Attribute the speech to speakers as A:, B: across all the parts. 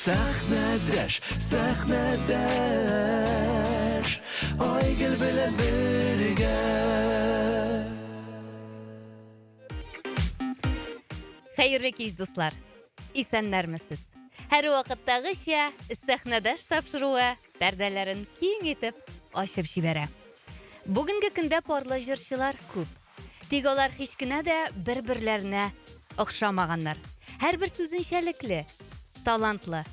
A: Сәхнәдәш, сәхнәдәш, Айгөл белән бергә.
B: Хәерле кич, дуслар! Исәннәрмесез? Һәр вакыттагыча сәхнәдәш тапшыруы пәрдәләрен киң итеп ачып җибәрә. Бүгенге көндә парлы җырчылар күп. Тик алар һич кенә дә бер-берләренә охшамаганнар. Һәрберсе үзенчәлекле, талантлы.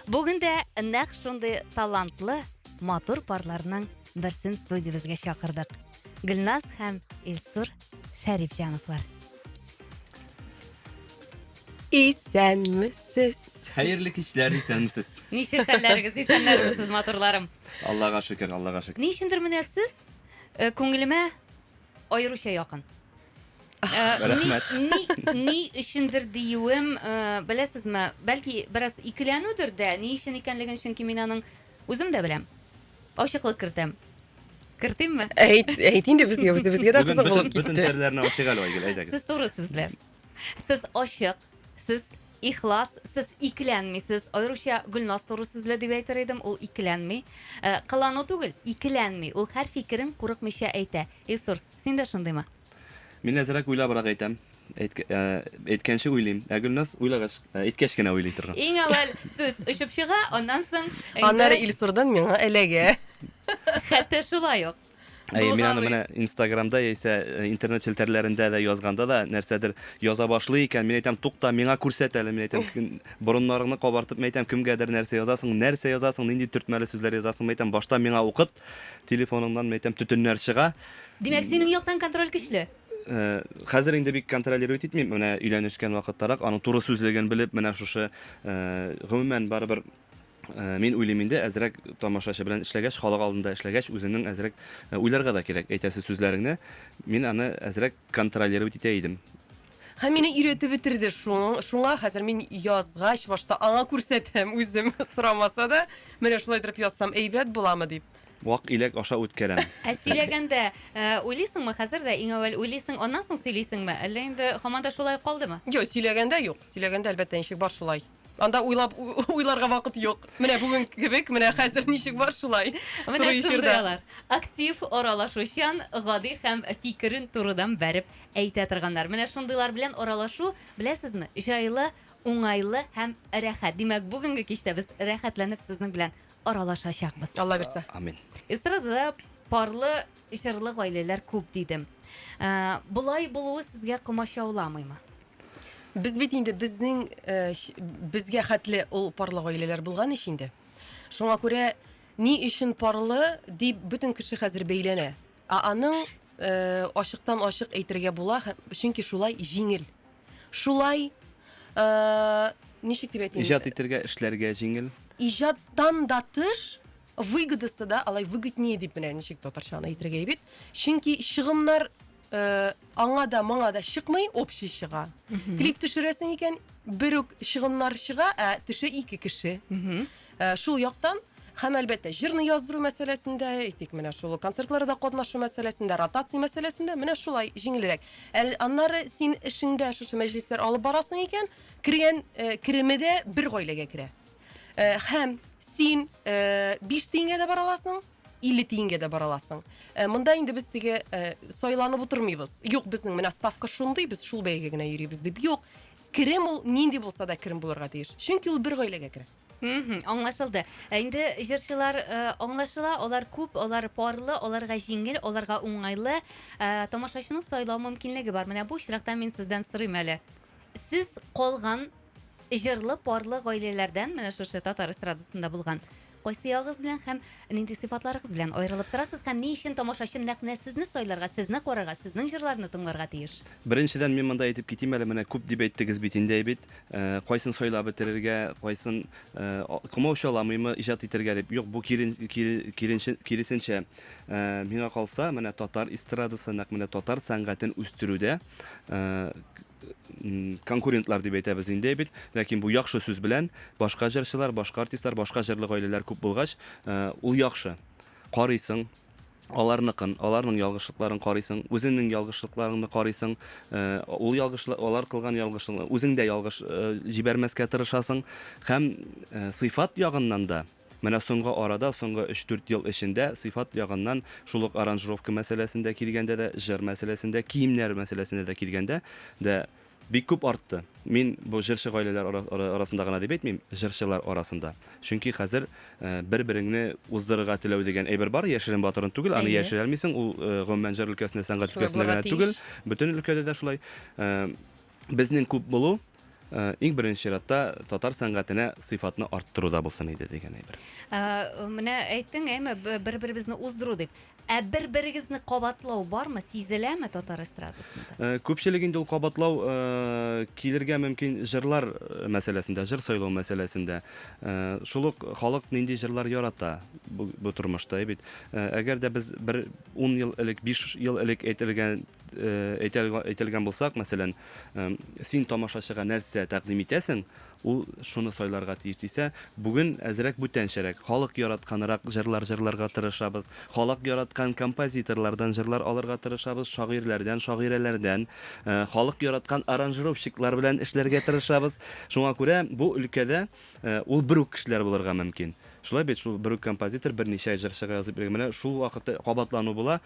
B: Бүген дә нәкъ шундый талантлы, матур парларның берсен студиябезгә чакырдык. Гөлназ һәм Илсур Шәрипҗановлар.
C: Исәнмесез.
D: Хәерле кичләр, исәнмесез.
B: Ничек хәлләрегез, исәннәрмесез, матурларым?
D: Аллага шөкер, Аллага шөкер.
B: Ни өчендер менә сез э, күңелемә аеруча якын. Э,
D: Рәхмәт.
B: Ни, ни, ни өчендер диюем, э, беләсезме, бәлки бераз икеләнүдер дә, ни өчен икәнлеген, чөнки мин аның үзем дә беләм. Ачыклык кертәм. Кертимме?
C: Әйт, әйт инде безгә, үзебезгә дә
D: Бүген
C: кызык булып
D: бөтен, бөтен
C: китте.
D: серләрне ачык әле, Айгөл, әйдәгез.
B: Сез туры сүзле. Сез ачык, сез ихлас, сез икеләнмисез. Аеруча Гөлназ туры сүзле дип әйтер идем, ул икеләнми. Э, кылану түгел, икеләнми. Ул һәр фикерен курыкмыйча әйтә. Илсур, син дә шундыймы?
D: Мин әзрәк уйлабрак әйтәм. Әйтк, э, әйткәнче уйлыйм. Ә Гөлназ уйлагач, э, әйткәч кенә уйлый торган.
B: Иң әүвәл сүз очып чыга, аннан соң инде
C: Аннары Илсурдан миңа эләгә.
B: хәтта шулай ук.
D: Әйе, мин аны
C: Булгалый.
D: менә Инстаграмда яисә э, интернет челтәрләрендә дә язганда да нәрсәдер яза башлый икән, мин әйтәм, тукта, миңа күрсәт әле, мин әйтәм, кем- борыннарыңны кабартып, мин әйтәм, кемгәдер нәрсә язасың, нәрсә язасың, нинди төртмәле сүзләр язасың, мин әйтәм, башта миңа укыт, телефоныңнан, мин әйтәм, төтеннәр чыга.
B: Димәк, синең яктан контроль көчле.
D: Э, хәзер инде бик контролировать итмим, менә өйләнешкән вакыттарак аның туры сүзлеген белеп, менә шушы, э, гомумән, барыбер Э, мин уйлыйм инде, әзрәк тамашачы белән эшләгәч, халык алдында эшләгәч, үзеңнең әзрәк э, уйларга да кирәк, әйтәсе сүзләреңне. Мин аны әзрәк контролировать итә идем.
C: Һәм мине өйрәтеп бетерде шуның, шуңа хәзер мин язгач башта аңа күрсәтәм үзем сорамаса да, менә шулай итеп язсам әйбәт буламы дип.
D: Вак иләк аша үткәрәм.
B: Ә сөйләгәндә э, уйлыйсыңмы хәзер дә иң әүвәл уйлыйсың, аннан соң сөйлисеңме? Әллә инде һаман да шулай калдымы?
C: Юк, сөйләгәндә юк. Сөйләгәндә әлбәттә ничек бар шулай. Анда уйлап уйларга вакыт юк. Менә бүген кебек, менә хәзер ничек бар шулай.
B: Менә
C: Туры
B: шундый
C: эфирда.
B: алар. Актив, аралашучан, гади һәм фикерен турыдан бәреп әйтә торганнар. Менә шундыйлар белән аралашу, беләсезме, җайлы, уңайлы һәм рәхәт. Димәк, бүгенге кичтә без рәхәтләнеп сезнең белән аралашачакбыз.
C: Алла бирсә.
D: Амин.
B: Эстрадада парлы җырлы гаиләләр күп дидем. Ә, болай булуы сезгә комачауламыймы?
C: Без бит инде безнең э, безгә хәтле ул парлы гаиләләр булган ич инде. Шуңа күрә ни өчен парлы дип бөтен кеше хәзер бәйләнә. Ә аның э, ачыктан ачык әйтергә була, чөнки шулай җиңел. Шулай э, ничек дип әйтим?
D: Иҗат итәргә, эшләргә җиңел.
C: Иҗаттан да тыш выгодасы да алай выгоднее дип менә ничек татарча аны әйтергә бит. Чөнки чыгымнар Э, аңа да моңа да чыкмый, общий чыга. Клип төшерәсең икән, бер үк чыгымнар чыга, ә төшә ике кеше. Э, шул яктан һәм әлбәттә җырны яздыру мәсьәләсендә, әйтик, менә шул концертларда катнашу мәсьәләсендә, ротация мәсьәләсендә менә шулай җиңелрәк. Әл аннары син эшеңдә шушы мәҗлесләр алып барасың икән, кергән э, кереме дә бер гаиләгә керә. Һәм син 5 тиенгә дә бара аласың, 50 тиенгә дә бара аласың. Э, монда инде без теге э, сайланып утырмыйбыз. Юк, безнең менә ставка шундый, без шул бәягә генә йөрибез дип. Юк, керем ул нинди булса да керем булырга тиеш. Чөнки ул бер гаиләгә керә.
B: Мгм, аңлашылды. Ә инде җырчылар э, аңлашыла, алар күп, алар парлы, аларга җиңел, аларга уңайлы. Э, тамашачының сайлау мөмкинлеге бар. Менә бу очракта мин сездән сорыйм әле. Сез калган җырлы парлы гаиләләрдән, менә шушы татар эстрадасында булган, кайсы ягыгыз белән һәм нинди сыйфатларыгыз белән аерылып торасыз һәм ни өчен тамашачы нәкъ менә сезне сайларга, сезне карарга, сезнең җырларны тыңларга тиеш?
D: Беренчедән, мин монда әйтеп китим әле, менә күп дип әйттегез бит инде, бит. Э, кайсын сайлап бетерергә, кайсын э, комаучаламыймы иҗат итәргә дип. Юк, бу кирен, кире, киренче, киресенчә. Э, миңа калса, менә татар эстрадасы, нәкъ менә татар сәнгатен үстерүдә конкурентлар дип әйтәбез инде бит, ләкин бу яхшы сүз белән башка җырчылар, башка артистлар, башка җырлы гаиләләр күп булгач, э, ул яхшы. Карыйсың, Аларныкын, аларның ялгышлыкларын карыйсың, үзеңнең ялгышлыкларыңны карыйсың, э, ул ялгышлы, алар кылган ялгышны үзең дә ялгыш э, җибәрмәскә тырышасың һәм э, сыйфат ягыннан да менә соңгы арада, соңгы 3-4 ел эчендә сыйфат ягыннан шул ук аранжировка мәсьәләсендә килгәндә дә, җыр мәсьәләсендә, киемнәр мәсьәләсендә дә килгәндә дә Бик күп артты. Мин бу җырчы гаиләләр арасында гына дип әйтмим, җырчылар арасында. Чөнки хәзер бер-береңне уздырырга теләү дигән әйбер бар, яшерен батырын түгел, аны яшерә алмыйсың, ул гомумән җыр өлкәсендә, сәнгать өлкәсендә генә түгел, бөтен өлкәдә дә шулай. Безнең күп булу, иң беренче чиратта татар сәнгатенә сыйфатны арттыруда булсын иде дигән әйбер.
B: Менә әйттең, әйме, бер-беребезне уздыру дип. Ә бер-берегезне кабатлау бармы, сизеләме татар эстрадасында?
D: Э, күпчелек инде ул кабатлау э, килергә мөмкин җырлар э, мәсьәләсендә, җыр сайлау мәсьәләсендә. Шул ук халык нинди җырлар ярата бу, бу тормышта, бит. Әгәр дә без бер 10 ел элек, 5 ел элек әйтелгән әйтелгән булсак, мәсәлән, син тамашачыга нәрсә тәкъдим итәсең, Ул шуны сайларга тиеш дисә, бүген әзрәк бүтәнчәрәк, халык яратканрак җырлар җырларга тырышабыз, халык яраткан композиторлардан җырлар алырга тырышабыз, шагыйрьләрдән, шагыйрәләрдән, халык яраткан аранжировщиклар белән эшләргә тырышабыз. Шуңа күрә бу өлкәдә ул бер үк кешеләр булырга мөмкин. Шулай бит, шул бер үк композитор берничә җырчыга язып биргән. Менә шул вакытта кабатлану була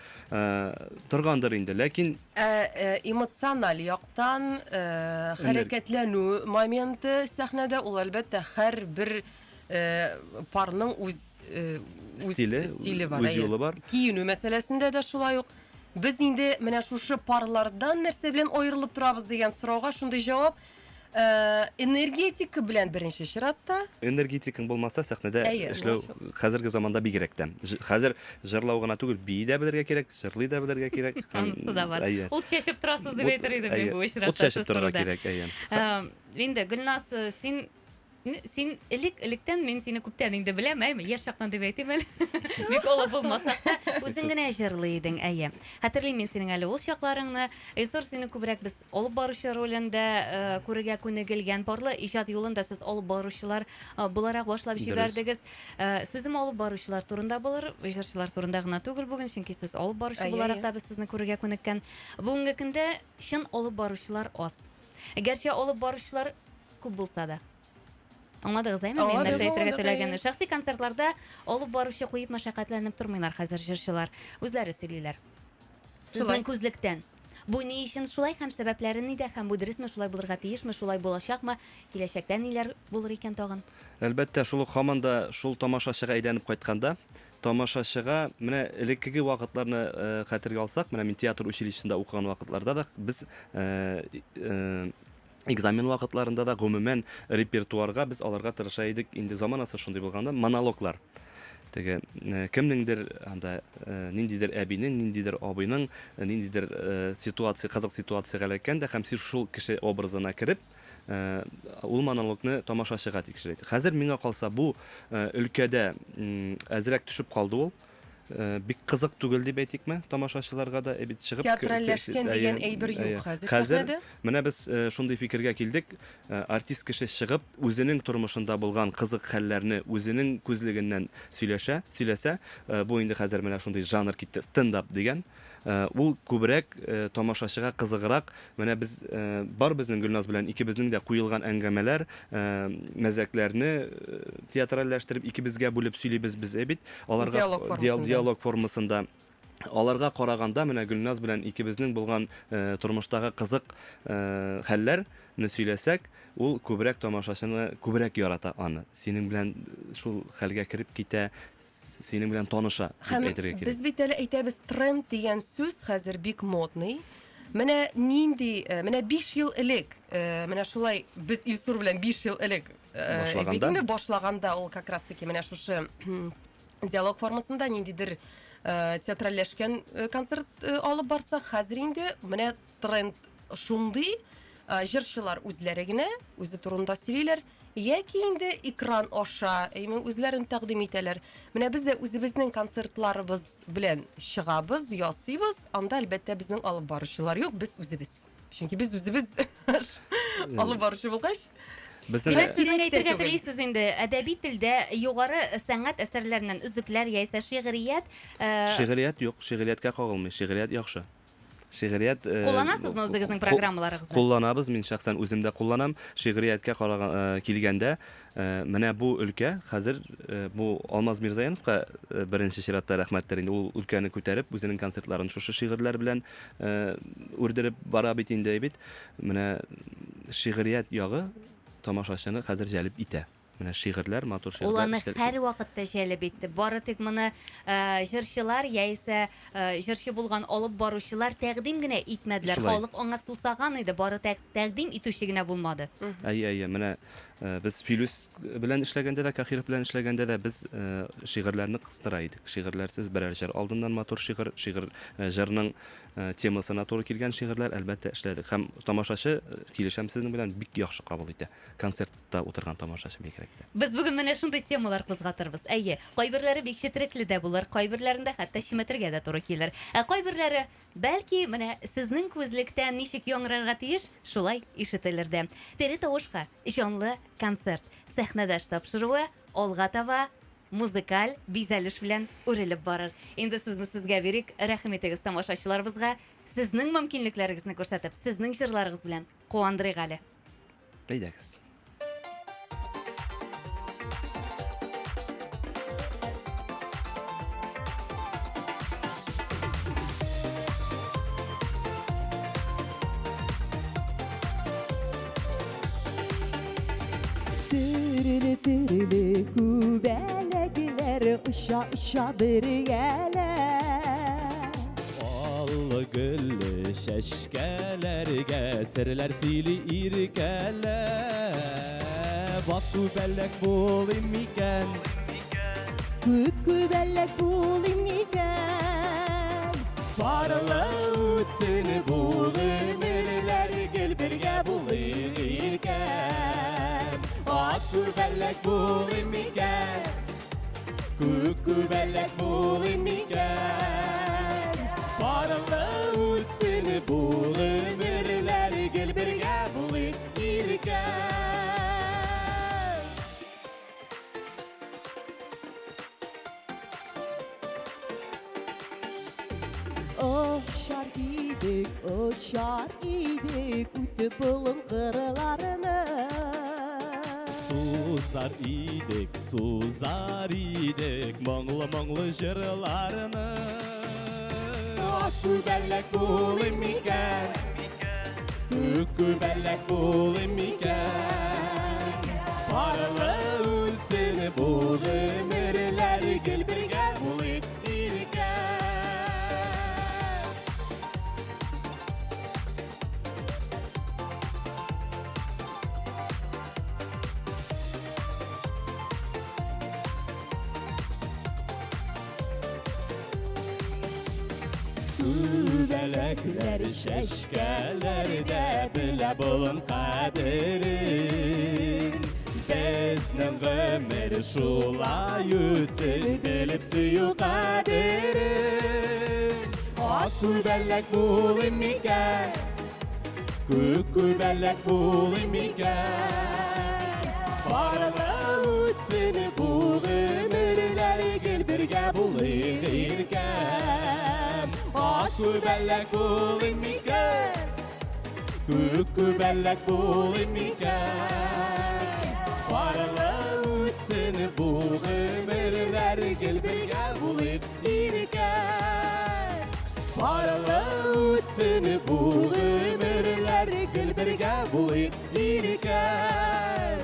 D: торгандыр инде. Ләкин
C: Ә эмоциональ яктан хәрәкәтләнү моменты сәхнәдә ул әлбәттә һәрбер парның үз үз
D: стиле,
C: стиле бар.
D: Үз юлы бар.
C: Киенү мәсьәләсендә дә шулай ук. Без инде менә шушы парлардан нәрсә белән аерылып торабыз дигән сорауга шундый җавап. Э, энергетика белән беренче чиратта.
D: Энергетикаң булмаса, сәхнәдә эшләү хәзерге заманда бигрәк тә. Хәзер җырлау гына түгел, бии дә белергә кирәк, җырлый да белергә кирәк.
B: Анысы да бар. Ут чәчеп торасыз дип әйтер идем мин бу очракта.
D: Ут чәчеп торырга кирәк, әйе.
B: Инде Гөлназ, э, син Син элек электән мин сине күптән инде беләм, әйме, яшь чактан дип әйтим әле. Бик олы булмасак та, үзең генә җырлый идең, әйе. Хәтерлим мин синең әле ул чакларыңны. Илсур, сине күбрәк без алып баручы ролендә э, күрергә күнегелгән. Парлы иҗат юлын да сез алып баручылар э, буларак башлап җибәрдегез. Э, сүзем алып баручылар турында булыр, җырчылар турында гына түгел бүген, чөнки сез алып баручы буларак та без сезне күрергә күнеккән. Бүгенге көндә чын алып баручылар аз. Гәрчә алып баручылар күп булса да. Аңладыгыз, әйме, мин нәрсә әйтергә теләгәнне? Шәхси концертларда алып баручы куеп мәшәкатьләнеп тормыйлар хәзер җырчылар. Үзләре сөйлиләр. Сезнең күзлектән. Бу ни өчен шулай һәм сәбәпләре нидә һәм бу дөресме, шулай булырга тиешме, шулай булачакмы? Киләчәктә ниләр булыр икән тагын?
D: Әлбәттә, шул ук һаман да шул тамашачыга әйләнеп кайтканда, тамашачыга менә элеккеге вакытларны э, хәтергә алсак, менә мин театр училищесында укыган вакытларда да без э, э, Экзамен вакытларында да, гомумән, репертуарга без алырга тырыша идек. Инде заманасы шундый булганда, монологлар. Теге э, кемнеңдер анда э, ниндидер әбинең, ниндидер абыйның, э, ниндидер ситуация, кызык ситуациягә эләккән дә һәм син шул кеше образына кереп, ул монологны тамашачыга тикшерә. Хәзер миңа калса, бу өлкәдә әзрәк төшеп калды ул. Э, бик кызык түгел дип әйтикме тамашачыларга да э, бит чыгып
C: театральләшкән дигән әйбер юк хәзер
D: хәзер менә без э, шундый фикергә килдек артист кеше чыгып үзенең тормышында булган кызык хәлләрне үзенең күзлегеннән сөйләшә сөйләсә бу инде хәзер менә шундый жанр китте стендап дигән Э, ул күбрәк э, тамашачыга кызыграк. Менә без э, бар безнең Гөлназ белән икебезнең дә куелган әңгәмәләр, мәзәкләрне театральләштереп икебезгә бүлеп сөйлибез без бит.
C: Аларга диалог
D: формасында. Диалог формасында. Аларга караганда менә Гөлназ белән икебезнең булган э, тормыштагы кызык э, хәлләрне сөйләсәк, ул күбрәк тамашачыны күбрәк ярата аны. Синең белән шул хәлгә кереп китә, синең белән таныша дип
C: Һәм
D: әйтергә кирәк.
C: без бит әле әйтәбез, тренд дигән сүз хәзер бик модный. Менә нинди, э, менә 5 ел элек, э, менә шулай без Илсур белән 5 ел элек э,
D: Башлаганда?
C: бит инде башлаганда ул как раз таки менә шушы диалог формасында ниндидер э, театральләшкән э, концерт э, алып барсак, хәзер инде менә тренд шундый, э, җырчылар үзләре генә үзе турында сөйлиләр. Яки инде экран аша, әйме, үзләрен тәкъдим итәләр. Менә без дә үзебезнең концертларыбыз белән чыгабыз, ясыйбыз. Анда, әлбәттә, безнең алып баручылар юк, без үзебез. Чөнки без үзебез алып баручы булгач.
D: Безнең
B: Димәк, сезнең
C: Кирәк тә
B: әйтергә
C: түгел.
B: телисез инде, әдәби телдә югары сәнгать әсәрләреннән өзекләр яисә шигърият э,
D: Шигърият юк, шигърияткә кагылмый, шигърият яхшы. Шигърият э,
B: Кулланасызмы үзегезнең программаларыгызда?
D: Кулланабыз, мин шәхсән үзем дә кулланам. Шигърияткә караган э, килгәндә, э, менә бу өлкә хәзер э, бу Алмаз Мирзаяновка э, беренче чиратта рәхмәттер инде. Ул өлкәне күтәреп, үзенең концертларын шушы шигырьләр белән э, үрдереп бара бит инде бит. Менә шигърият ягы тамашачыны хәзер җәлеп итә. Менә шигырьләр, матур
B: Ул
D: шигырьләр
B: аны
D: эшләр-
B: һәрвакытта җәлеп итте. Бары тик моны э, җырчылар яисә э, җырчы булган алып баручылар тәкъдим генә итмәделәр.
D: Шулай.
B: Халык аңа сусаган иде, бары тәк тәкъдим итүче генә булмады.
D: Әйе, әйе, менә э, без Филүс белән эшләгәндә дә, Кахиров белән эшләгәндә дә без э, шигырьләрне кыстыра идек. Шигырьләрсез берәр җыр алдыннан матур шигырь, шигырь э, җырның э, темасына туры килгән шигырьләр әлбәттә эшләдек. Һәм тамашачы, э, килешәм сезнең белән, бик яхшы кабул итә. Концерт та утырган тамашачы бигрәк тә.
B: Без бүген менә шундый темалар кузгатырбыз. Әйе, кайберләре бик четерекле дә булыр, кайберләрендә хәтта чеметергә дә туры килер. Ә кайберләре, бәлки, менә сезнең күзлектән ничек яңгырарга тиеш, шулай ишетелер дә. Тере тавышка җанлы концерт, сәхнәдәш тапшыруы алга таба музыкаль бизәлеш белән үрелеп барыр. Инде сүзне сезгә бирик, рәхим итегез тамашачыларыбызга, сезнең мөмкинлекләрегезне күрсәтеп, сезнең җырларыгыз белән куандырыйк әле.
D: Әйдәгез.
E: Төрле төрле күбәләкләр оча оча бергәләп.
A: Аллы гөлле чәчкәләргә серләр сөйли иркәләп. Ак күбәләк булыйм микән?
E: Күк күбәләк булыйм микән?
A: Парлы үтсен бу гомерләр, гел бергә булыйк иркәм. Ак күбәләк булыйм микән? Күк күбәләк булыйм микән? Парлы үтсен бу гомерләр, гел бергә булыйк иркәм.
E: Очар идек, очар идек, үтеп болын кырларны.
A: Сузар идек, сузар идек, моңлы-моңлы җырларны. Ак күбәләк булыйм микән? Күк күбәләк булыйм микән? Парлы үтсен бу гомерләр, гел бергә булыйк иркәм. Күбәләкләр чәчкәләрдә белә болын кадерен. Безнең гомер шулай үтсен, белеп сөю кадерен. Ак күбәләк булыйм микән? Күк күбәләк булыйм микән? Парлы үтсен бу гомерләр, гел бергә булыйк иркәм. Ак күбәләк булыйм микән? Күк күбәләк булыйм микән? Парлы үтсен бу гомерләр, гел бергә булыйк иркәм. Парлы үтсен бу гомерләр, гел бергә булыйк иркәм.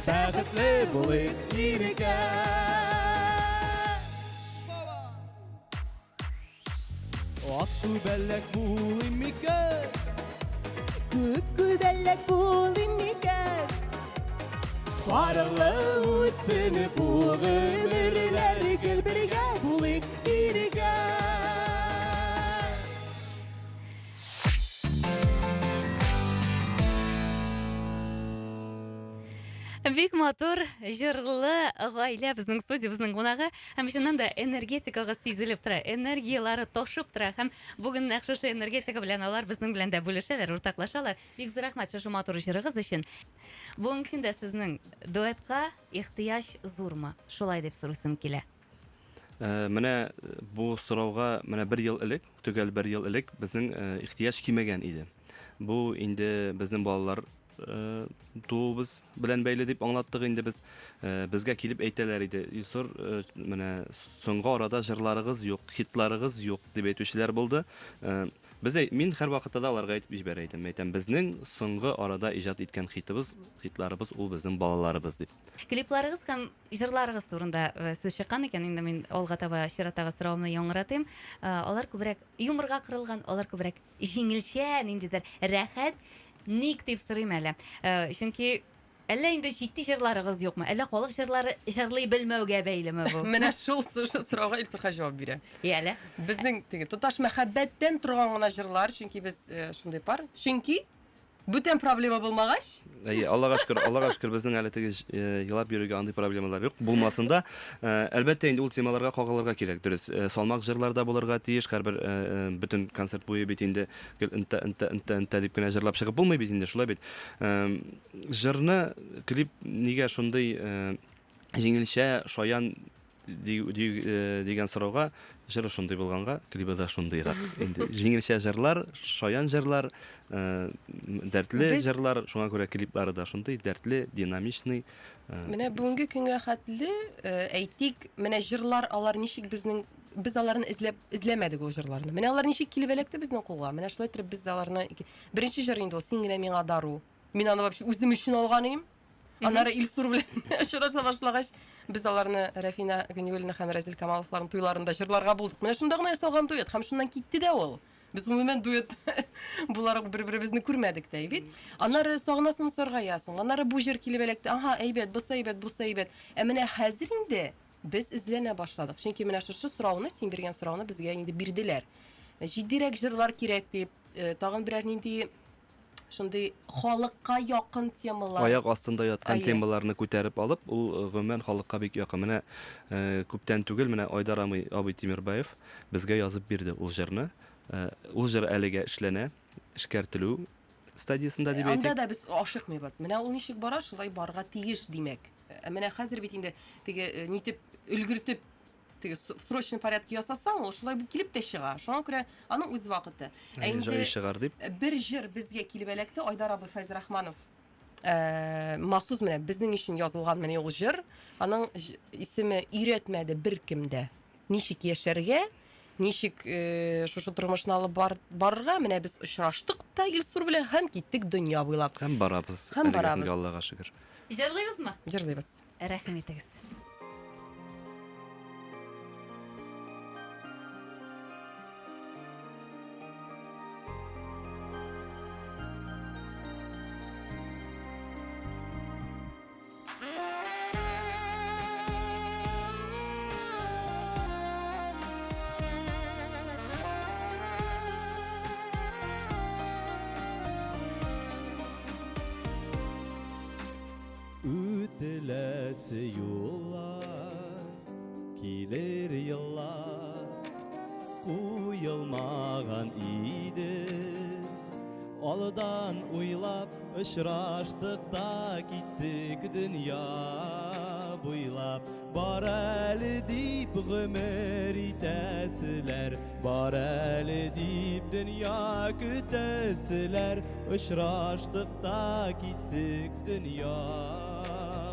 A: Бәхетле булыйк иркәм. Ак күбәләк булыйм микән?
E: Күк күбәләк булыйм микән?
A: Парлы үтсен бу гомерләр, гел бергә булыйк иркәм.
B: Бик Бик матур, җырлы гаилә безнең студиябезнең кунагы. Һәм чыннан да энергетикагыз сизелеп тора, энергияләре ташып тора. Һәм бүген нәкъ шушы энергетика белән алар безнең белән дә бүлешәләр, уртаклашалар. Бик зур рәхмәт шушы матур җырыгыз өчен. Бүгенге көндә сезнең дуэтка ихтыяҗ зурмы? Шулай дип сорыйсым килә.
D: Э, менә э, бу сорауга менә бер ел элек, төгәл бер ел элек безнең э, ихтыяҗ кимегән иде. Бу инде безнең балалар туыбыз белән бәйле дип аңлаттык инде без. Безгә килеп әйтәләр иде, Илсур, менә соңгы арада җырларыгыз юк, хитларыгыз юк дип әйтүчеләр булды. Без мин һәрвакытта да аларга әйтеп җибәрә идем. Әйтәм, безнең соңгы арада иҗат иткән хитыбыз, хитларыбыз ул безнең балаларыбыз дип.
B: Клипларыгыз һәм җырларыгыз турында сүз чыккан икән, инде мин алга таба чираттагы соравымны яңгыратыйм. Алар күбрәк юморга корылган, алар күбрәк җиңелчә, ниндидер рәхәт. Ник дип сорыйм әле. Чөнки әллә инде җитди җырларыгыз юкмы? Әллә халык җырлары җырлый белмәүгә бәйлеме бу?
C: Менә шул сорауга Илсурха җавап бирә.
B: Яле.
C: Безнең теге тоташ мәхәббәттән торган гына җырлар, чөнки без шундый пар. Чөнки бүтән проблема булмагач.
D: Әйе, Аллага шөкер, Аллага шөкер, безнең әле теге елап йөрергә андый проблемалар юк. Булмасын да. Әлбәттә инде ул темаларга кагылырга кирәк, дөрес. Салмак җырлар да булырга тиеш, һәрбер бөтен концерт буе бит инде гел энтә, энтә, энтә, энтә дип кенә җырлап чыгып булмый бит инде, шулай бит. Җырны клип нигә шундый җиңелчә, шаян дигән сорауга җыры шундый булганга, клибы да шундыйрак. Инде җиңелчә җырлар, шаян җырлар, дәртле җырлар, шуңа күрә клиплары да шундый дәртле, динамичный.
C: Менә бүгенге көнгә хәтле, әйтик, менә җырлар алар ничек безнең без аларны эзләп эзләмәдек ул җырларны. Менә алар ничек килеп эләкте безнең кулга. Менә шулай итеп без аларны беренче җыр инде ул Син генә миңа дару. Мин аны вообще үзем өчен алган идем. Аннары Илсур белән очраша башлагач, без аларны Рәфинә Ганиуллина һәм Рәзил Камаловларның туйларында җырларга булдык. Менә шунда гына ясалган дуэт һәм шуннан китте дә ул. Без гомумән дуэт буларак бер-беребезне күрмәдек тә бит. Аннары сагынасың, саргаясың. Аннары бу җыр килеп эләкте. Ага, әйбәт, бусы әйбәт, бусы әйбәт. Ә менә хәзер инде без эзләнә башладык. Чөнки менә шушы сорауны, син биргән сорауны безгә инде бирделәр. Җитдирәк җырлар кирәк дип, тагын берәр нинди шундый халыкка якын темалар.
D: Аяк астында яткан Әйе. темаларны күтәреп алып, ул э, гомумән халыкка бик якын. Менә э, күптән түгел менә Айдар абый, абый Тимербаев безгә язып бирде ул җырны. Э, ул җыр әлегә эшләнә, эшкәртелү стадиясендә дип
C: Анда
D: әйтик.
C: да без ашыкмыйбыз. Менә ул ничек бара, шулай барырга тиеш, димәк. Ә менә хәзер бит инде теге э, нитеп өлгертеп теге в срочном порядке ясасаң, ул шулай килеп тә чыга. Шуңа күрә аның үз вакыты. Ә инде
D: җае чыгар дип.
C: Бер җыр безгә килеп эләкте, Айдар абый Фәйзрахманов. Э, махсус менә безнең өчен язылган менә ул җыр. Аның исеме өйрәтмәде беркем дә. Ничек яшәргә, ничек э, шушы тормышны алып бар, барырга, менә без очраштык та Илсур белән һәм киттек дөнья буйлап.
D: Һәм барабыз.
C: Һәм барабыз.
D: Аллага шөкер.
B: Җырлыйбызмы?
C: Җырлыйбыз.
B: Рәхим итегез.
A: Үтеләсе юллар, килер еллар Куелмаган иде. Алдан уйлап очраштык та киттек дөнья буйлап. Бар әле дип гомер итәселәр, бар әле дип дөнья көтәселәр. Очраштык та киттек дөнья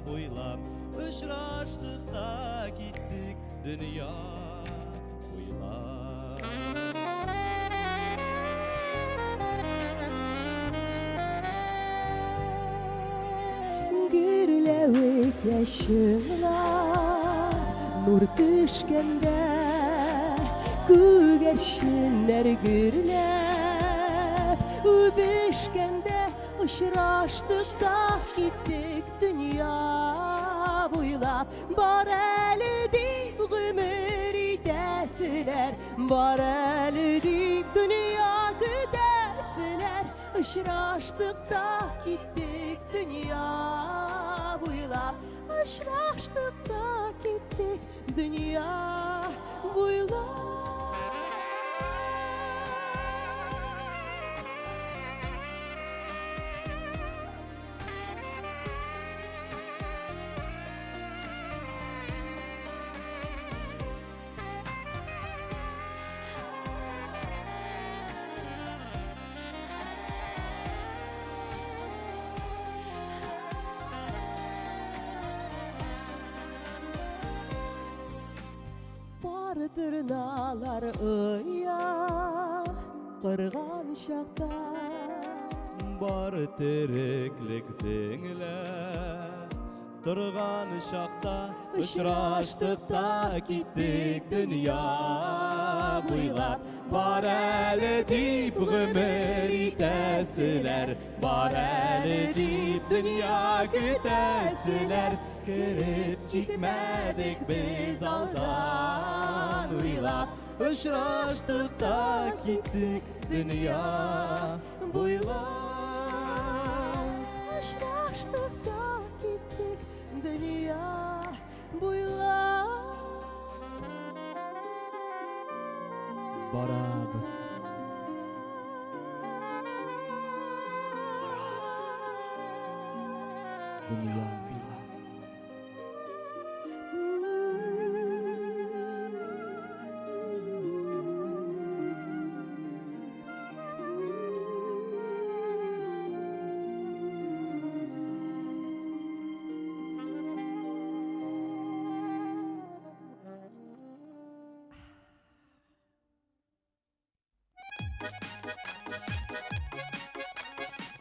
A: буйлап. Очраштык та киттек дөнья буйлап.
E: Гөрләвеккә чынлап нур төшкәндә Күгәрченнәр гөрләп үбешкәндә Очраштык та киттек дөнья буйлап Бар әле дип гомер итәселәр Бар әле дип дөнья көтәселәр Очраштык та киттек дөнья буйлап. буйлап Очраштык та киттек дөнья буйлап. Пар торналар оя корган чакта.
A: Бар тереклек сеңлә торган чакта Очраштык та киттек дөнья буйлап. Бар әле дип гомер итәселәр, бар әле дип дөнья көтәселәр. Кереп китмәдек без алдан уйлап. Очраштык та киттек дөнья буйлап.
E: Очраштык та киттек дөнья буйлап.
A: Барабыз. Дөнья буйлап.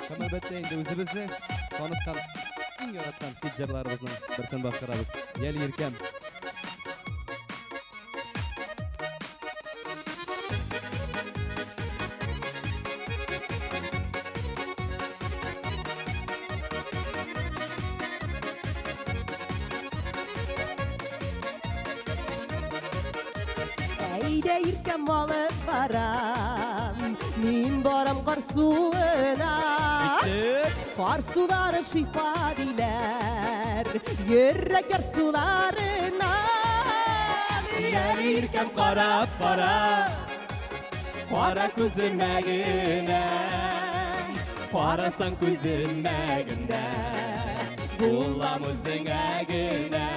A: Һәм әлбәттә инде үзебезне таныткан, иң яраткан хит җырларыбызның берсен башкарабыз. Яле Иркәм.
E: Әйдә иркәм алып барам, мин барам кар суына. Кар сулары шифа диләр, йөрәк ярсуларына.
A: Йәл иркәм карап бара, кара күземә генә, карасаң күземә генә, булам үзеңә генә.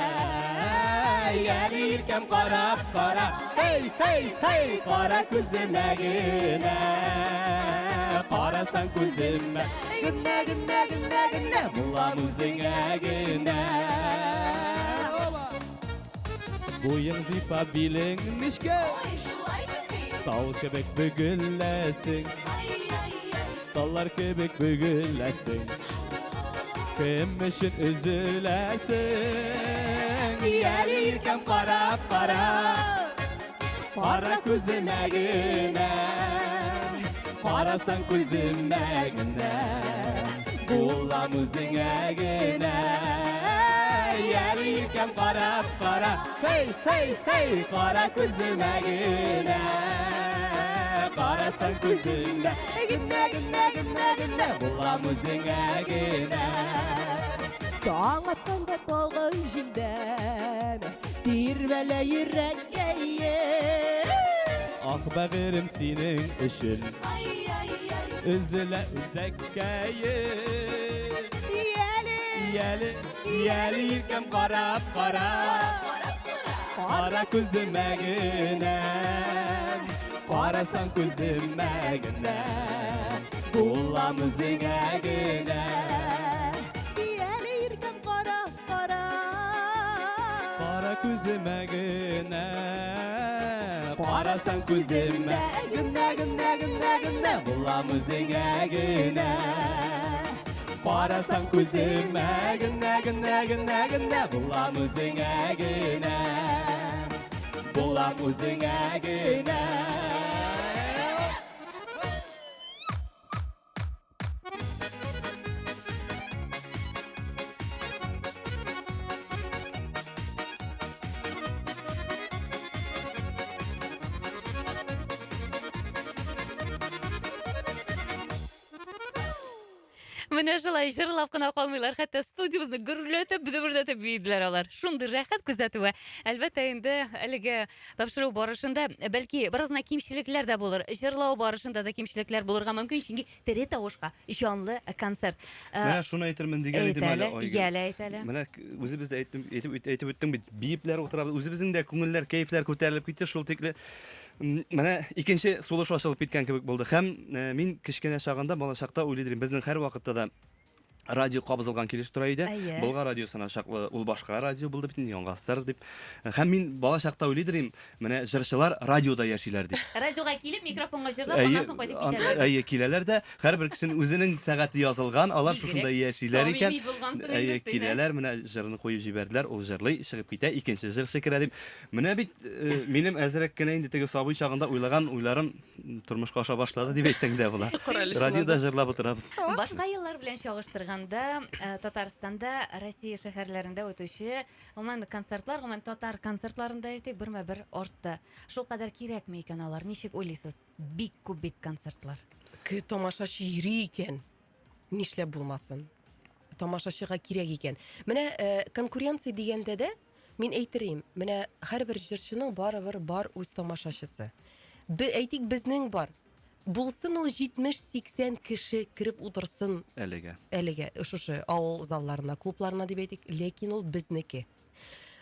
A: Йәл иркәм карап бара, һей, һей, һей, кара күземә генә, карасаң күземә генә, генә, генә, генә, булам үзеңә генә. Буең зифа, билең нечкә, тау кебек бөгеләсең, таллар кебек бөгеләсең. Кем өчен өзеләсең? Йәл иркәм карап кара, кара күземә генә, карасаң күземә генә, булам үзеңә генә. Йәл иркәм карап кара, һей, һей, һей, кара күземә генә, карасаң күземә генә, генә, генә, генә, булам үзеңә генә.
E: Таң атканда талгын җилдән тирбәлә йөрәккәем.
A: Ах, бәгырем синең өчен өзелә үзәккәем.
E: Яле,
A: Яле, яле иркәм карап кара, кара күземә генә, карасаң күземә генә, булам үзеңә генә.
E: Яле иркәм карап кара.
A: Кара күземә генә, карасаң күземә генә, генә, генә, генә, булам үзеңә генә. Карасаң күземә генә, генә, генә, генә, булам үзеңә генә. Булам үзеңә генә.
B: Менә шулай җырлап кына калмыйлар, хәтта студиябезне гөрләтеп, дөберләтеп биеделәр алар. Шундый рәхәт күзәтүе. Әлбәттә инде әлеге тапшыру барышында бәлки бераз гына кимчелекләр дә булыр. Җырлау барышында да кимчелекләр булырга мөмкин, чөнки тере тавышка җанлы концерт.
D: Э, Менә шуны әйтермен дигән идем әле,
B: Айгөл. Яле, әйт әле.
D: Менә үзебез дә әйттем, әйтеп, әйтеп үттең бит, биепләр утырабыз, үзебезнең дә күңелләр, кәефләр күтәрелеп китте, шул тикле. Менә икенче сулыш ачылып киткән кебек булды. Һәм э, мин кечкенә чагында, балачакта уйлый идем, безнең һәрвакытта да радио кабызылган килеш тора иде.
B: Әйе.
D: Болгар радиосына чаклы ул башка радио булды бит инде, Яңгастыр дип. Һәм мин балачакта уйлый идем, менә җырчылар радиода яшиләр дип.
B: Радиога килеп, микрофонга җырлап, аннан соң кайтып китәләр.
D: Әйе, киләләр дә, һәрбер кешенең үзенең сәгате язылган, алар шушында яшиләр икән. Әйе, киләләр, менә җырны куеп җибәрделәр, ул җырлый, чыгып китә, икенче җырчы керә дип. Менә бит э, минем әзрәк кенә инде теге сабый чагында уйлаган уйларым тормышка аша башлады дип әйтсәң дә була. Радиода җырлап утырабыз.
B: Башка еллар белән чагыштырганда, э, Татарстанда, Россия шәһәрләрендә үтүче гомумән концертлар, гомумән татар концертларында әйтик, бермә-бер артты. Шул кадәр кирәкме икән алар? Ничек уйлыйсыз? Бик күп бит концертлар.
C: Ке тамашачы йөри икән. Нишләп булмасын? Тамашачыга кирәк икән. Менә э, конкуренция дигәндә дә Мин әйтер идем, менә һәрбер җырчының барыбер бар үз тамашачысы. Бе, әйтик, безнең бар. Булсын ул 70-80 кеше кереп утырсын.
D: Әлегә.
C: Әлегә, шушы авыл залларына, клубларына дип әйтик, ләкин ул безнеке.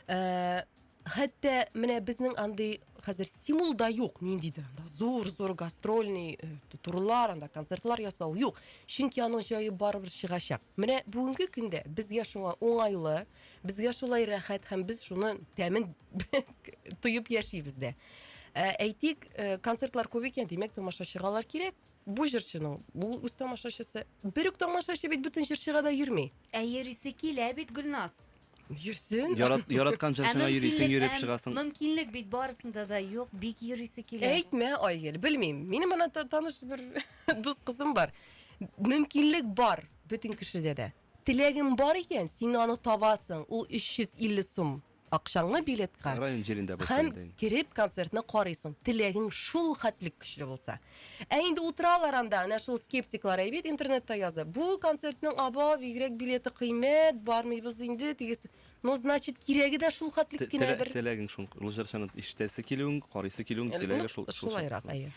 C: Э, хәтта менә безнең андый хәзер стимул да юк, ниндидер анда зур-зур гастрольный э, турлар, анда концертлар ясау юк. Чөнки аның җае барыбер чыгачак. Менә бүгенге көндә безгә шуңа уңайлы, Безгә шулай рәхәт һәм без шуны тәмен тоеп яшибез дә. Ә, әйтик, э, концертлар күп икән, димәк, тамашачыга алар кирәк. Бу җырчының, бу үз тамашачысы. Бер үк тамашачы бит бөтен җырчыга да йөрми.
B: Ә йөрисе килә бит, Гөлназ.
C: Йөрсен.
D: Ярат, яраткан
B: Ә
D: җырчыңа йөрисең,
B: мөмкинлек,
D: йөреп
B: ә
D: чыгасың.
B: мөмкинлек бит барысында да юк, бик йөрисе килә.
C: Әйтмә, Айгөл, белмим. Минем ана таныш бер дус кызым бар. Мөмкинлек бар бөтен кешедә дә. Теләгең бар икән, син аны табасың, ул 350 сум акчаңны билетка.
D: Район җирендә булса
C: Һәм
D: инде.
C: кереп концертны карыйсың, теләгең шул хәтлек көчле булса. Ә инде утыралар анда, әнә шул скептиклар әйбит интернетта язып. Бу концертның аба бигрәк билеты кыйммәт, бармыйбыз инде, тигез. Ну, значит, кирәге дә шул хәтлек кенәдер.
D: Теләгең шул, ул җырчыны ишетәсе килүең, карыйсы килүең, теләге шул.
C: Шулайрак, әйе.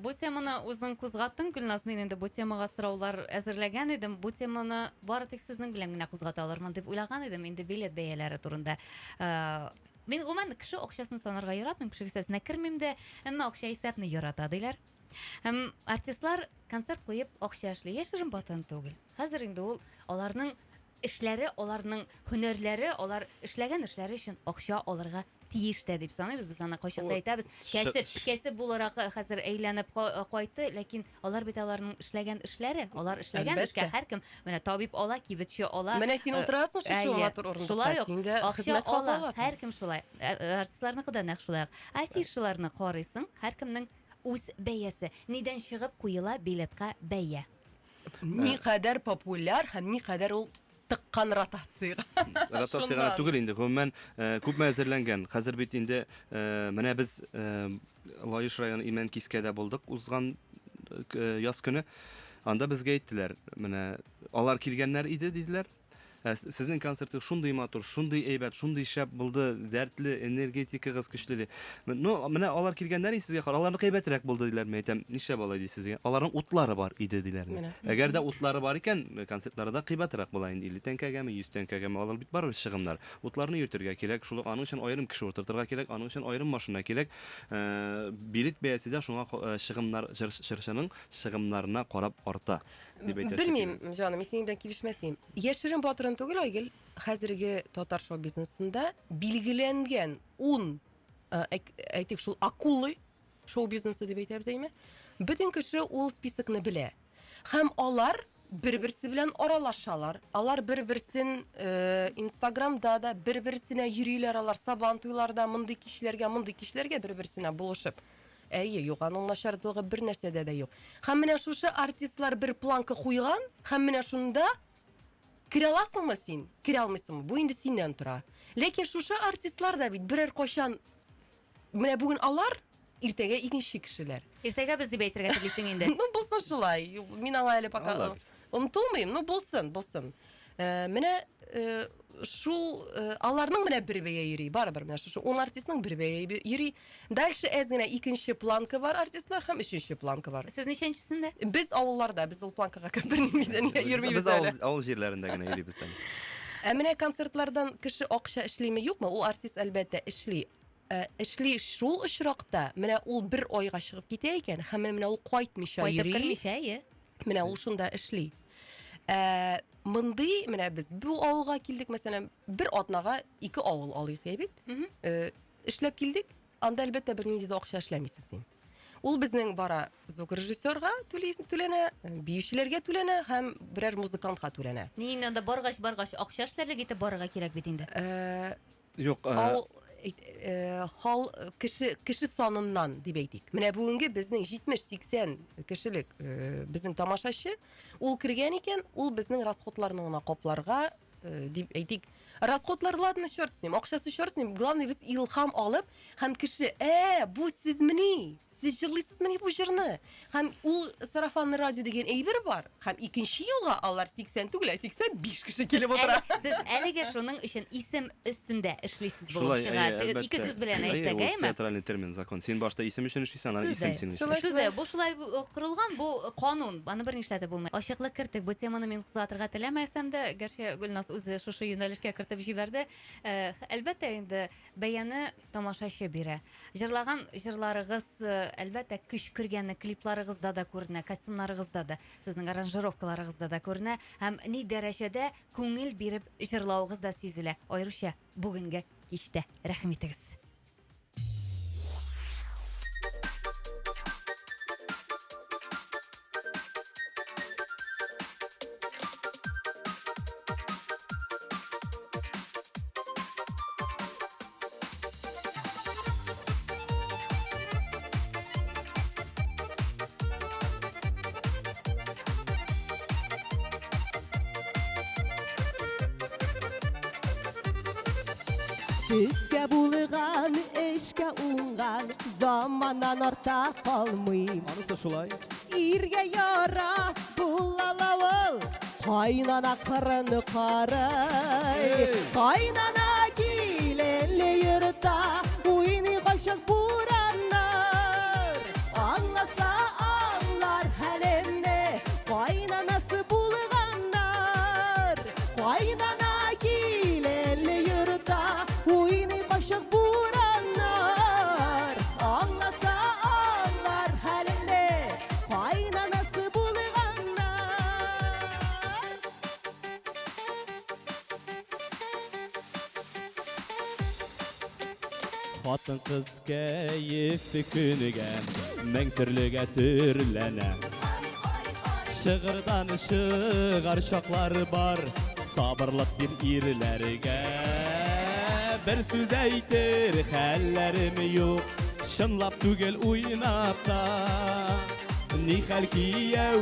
B: Бу теманы үзең кузгаттың, Гөлназ, мин инде бу темага сораулар әзерләгән идем. Бу теманы бары тик сезнең белән генә кузгата алырмын дип уйлаган идем инде билет бәяләре турында. Мин гомумән кеше акчасын санарга яратмыйм, кеше кесәсенә кермим дә, әмма акча исәпне ярата диләр. Һәм артистлар концерт куеп акча эшли. Яшерен батырын түгел. Хәзер инде ул аларның эшләре, аларның һөнәрләре, алар эшләгән эшләре өчен акча алырга тиеш тә дип саныйбыз. Без аны кайчакта әйтәбез. Кәсеп, кәсеп буларак э, хәзер әйләнеп э, кайтты, ләкин алар бит аларның эшләгән эшләре, алар эшләгән эшкә һәркем менә табиб ала, кибетче ала.
C: Менә син э, утырасың шушы матур урындыкта,
B: шулай ук син дә акча ала, һәркем шулай. Артистларныкы да нәкъ шулай ук. Афишаларны карыйсың, һәркемнең үз бәясе. Нидән чыгып куела билетка бәя?
C: Никадәр популяр һәм никадәр ул тыккан ротациягә.
D: Ротация гына түгел инде, гомумән, э, күпме әзерләнгән. Хәзер бит инде э, менә без э, Лаеш районы Имән Кискәдә булдык узган яз көне. Анда безгә әйттеләр, менә алар килгәннәр иде диделәр. Ә сезнең концертыгыз шундый матур, шундый әйбәт, шундый шәп булды, дәртле, энергетикагыз көчле ди. Ну, менә алар килгәннәр и сезгә кара, аларныкы әйбәтрәк булды диләр. Мин әйтәм, нишләп алай дисез дигән. Аларның утлары бар иде диләр.
C: Менә.
D: Әгәр дә утлары бар икән, концертлары да кыйбатрак була инде, 50 тәңкәгәме, 100 тәңкәгәме, алар бит барыбер чыгымнар. Утларны йөртергә кирәк, шул ук аның өчен аерым кеше утыртырга кирәк, аның өчен аерым машина кирәк. Э, билет бәясе дә шуңа э, чыгымнар, җырчының чыгымнарына карап арта. дип әйтәсе
C: Белмим, җаным, мин синең белән килешмәс идем. Яшерен батырын түгел, Айгөл, хәзерге татар шоу-бизнесында билгеләнгән ун, э, әйтик, шул акулы шоу-бизнесы дип әйтәбез, әйме? Бөтен кеше ул списокны белә. Һәм алар бер-берсе белән аралашалар. Алар бер-берсен э, Инстаграмда да бер-берсенә йөриләр алар сабан туйларда, мондый кичләргә, мондый кичләргә бер-берсенә булышып. Әйе, юк, аның начарлыгы бер нәрсәдә дә юк. Һәм менә шушы артистлар бер планка куйган, һәм менә шунда керә аласыңмы син, керә алмыйсыңмы, бу инде синнән тора. Ләкин шушы артистлар да бит берәр кайчан менә бүген алар, иртәгә икенче кешеләр.
B: Иртәгә без дип әйтергә телисең инде.
C: Ну, булсын шулай. Мин аңа әле пока
D: Алла бирсә.
C: Онытылмыйм, ну булсын, булсын. Э, менә э, шул э, аларның менә бер бәя йөри, барыбер менә шушы 10 артистның бер бәя йөри. Дальше әз генә икенче планка бар артистлар һәм өченче планка бар.
B: Сез ничәнчесендә?
C: Без авылларда, без ул планкага кереп бернинди дә йөрмибез
D: Без авыл,
C: әле.
D: авыл җирләрендә генә йөрибез әле.
C: Ә менә концертлардан кеше акча эшлиме, юкмы? Ул артист әлбәттә эшли. Ә, эшли шул очракта, менә ул бер айга чыгып китә икән, һәм менә ул кайтмыйча
B: Кайтып
C: йөри.
B: кермичә, әйе.
C: Менә ул шунда эшли. Ә, мондый, менә без бу авылга килдек, мәсәлән, бер атнага ике авыл алыйк, әй бит. Э, эшләп килдек, анда әлбәттә бернинди дә акча эшләмисең син. Ул безнең бара звукорежиссерга түләнә, биючеләргә түләнә һәм берәр музыкантка түләнә.
B: Ни инде анда баргач, баргач акча эшләрлек итеп барырга кирәк бит инде.
C: Э,
D: Юк, э,
C: Ал э, хал кеше кеше саныннан дип әйтик. Менә бүгенге безнең 70-80 кешелек э, безнең тамашачы, ул кергән икән, ул безнең расходларны гына капларга э, дип әйтик. Расходлар ладно, черт с ним, акчасы черт с ним. Главное без илһам алып һәм кеше, ә, бу сезмени? Сез җырлыйсызмыни бу җырны? Һәм ул сарафанный радио дигән әйбер бар. Һәм икенче елга алар 80 түгел, ә 85 кеше килеп утыра.
B: Сез әлегә шуның өчен исем өстендә эшлисез булып
D: Шулай,
B: чыга.
D: әйе,
B: Теге Ике
D: әлбәттә.
B: сүз белән
D: Әйе,
B: әйтсәк,
D: ул
B: әйеме?
D: театральный термин, закон. Син башта исем өчен эшлисең, аннан
B: Сүз
D: исем
B: дә.
D: синең өчен.
C: Шулай.
B: Сүз дә, бу шулай корылган, бу канун. Аны бер нишләтеп булмый. Ачыклык керттек. Бу теманы мин кузгатырга теләмәсәм дә, гәрчә Гөлназ үзе шушы юнәлешкә кертеп җибәрде. Э, Әлбәттә инде бәяне тамашачы бирә. Җырлаган җырларыгыз, э, әлбәттә, көч кергәне клипларыгызда да күренә, костюмнарыгызда да, сезнең аранжировкаларыгызда да күренә һәм ни дәрәҗәдә күңел биреп җырлавыгыз да сизелә, аеруча бүгенге кичтә. Рәхим итегез.
E: Төскә булган, эшкә уңган, заманнан арта калмыйм.
A: Анысы шулай.
E: Иргә яра булала ул, кайнана кырын карый. Кайнана киленле йорта, уйный кайчак бураннар. Аңласа аңлар хәлемне, кайнанасы булганнар. Кайнана киленле йорта, уйный кайчак бураннар. Аңласа аңлар хәлемне, кайнанасы булганнар.
A: Хатын-кыз кәефе көнегә мең төрлегә төрләнә. Шыгырдан чыгар чаклар бар, сабырлык бир ирләргә. Бер сүз әйтер хәлләрем юк, чынлап түгел уйнап та. Ни хәл кияү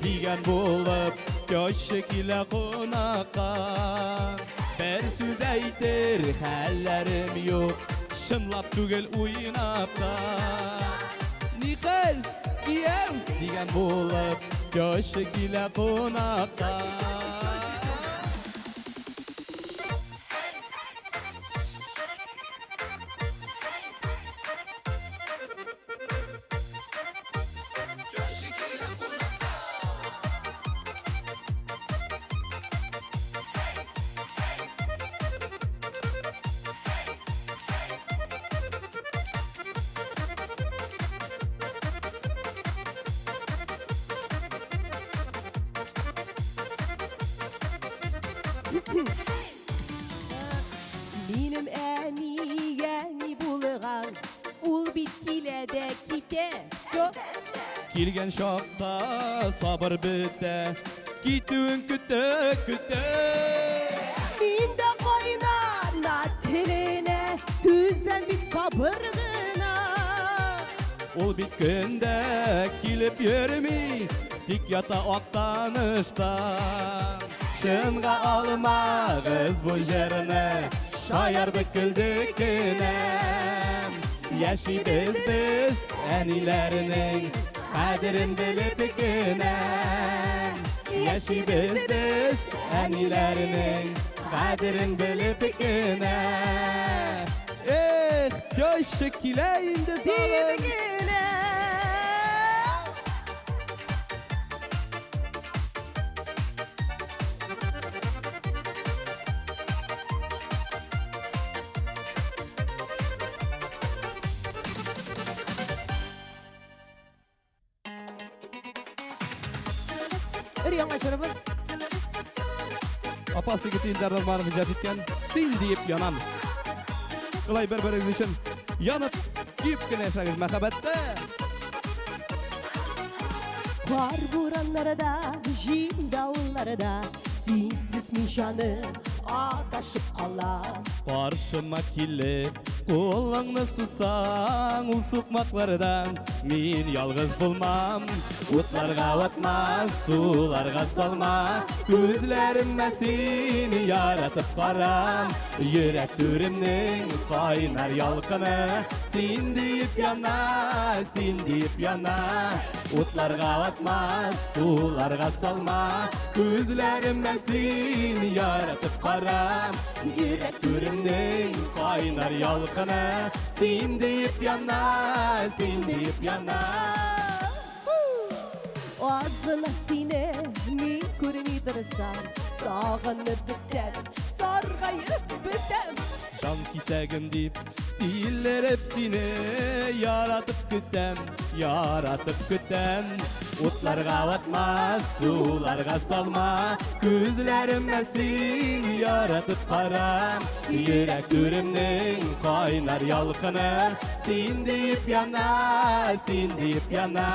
A: дигән булып, теща килә кунакка. Бер сүз әйтер хәлләрем юк, чынлап түгел уйнап та. Ни хәл кияү дигән булып, теща килә кунакка.
E: Минем әнигә ни булган, ул бит килә дә китә. Всё.
A: Килгән чакта сабыр бетә, китүен көтә, көтә.
E: Мин дә кайнана теленә түзәм бит сабыр гына.
A: Ул бит көндә килеп йөрми, тик ята Актанышта. Чынга алмагыз бу җырны, шаярдык көлдек кенә. Яшибез без әниләрнең кадерен белеп кенә. Яшибез без әниләрнең кадерен белеп кенә. Эх, теща килә инде тагын.
C: Генә. Өр-яңа җырыбыз.
A: Апас егете Илдар Норманов иҗат иткән Син диеп янам. Шулай бер-берегез өчен янып, көеп кенә яшәгез мәхәббәттә.
E: Кар бураннарда, җил давылларда Синсез мин җаным адашып калам.
A: Каршыма килеп, кулыңны сузсаң, ул сукмаклардан мин ялгыз булмам. Утларга ватма, суларга салма, күзләремә сине яратып карам. Йөрәк түремнең кайнар ялкыны, син диеп яна, син диеп яна. Утларга ватма, суларга салма, күзләремә сине яратып карам. Йөрәк түремнең кайнар ялкыны, син диеп яна, син диеп яна.
E: Аз гына сине мин күрми торсам, сагынып бетәм, саргаеп бетәм.
A: Жан кисәгем дип, тилереп сине яратып көтәм, яратып көтәм. Утларга ватма, суларга салма, күзләремә син яратып карам. Йөрәк түремнең кайнар ялкыны, син диеп яна, син диеп яна.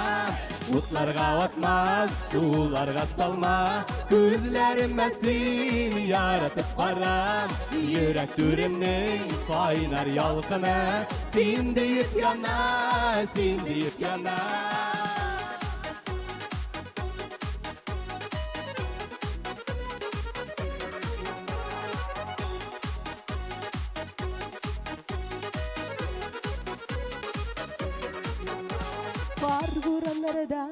A: Утларга ватма, суларга салма, күзләремә син яратып карам. Йөрәк түремнең кайнар ялкыны, син диеп яна, син диеп яна.
E: Кар бураннарда,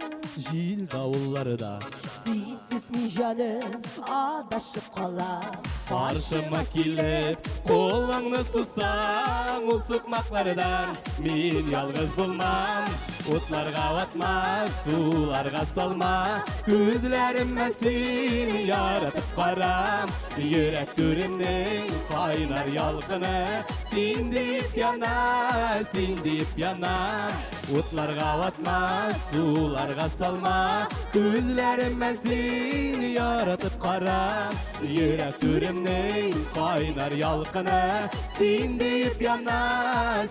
A: Җил давылларда
E: синсез мин җаным адашып калам.
A: Каршыма килеп, кулыңны сузсаң, ул сукмаклардан мин ялгыз булмам. Утларга ватма, суларга салма, күзләремә сине яратып карам. Йөрәк түремнең кайнар ялкыны, син диеп яна, син диеп яна. Утларга ватма, суларга салма, күзләремә сине яратып карам. Йөрәк түремнең кайнар ялкыны, син диеп яна,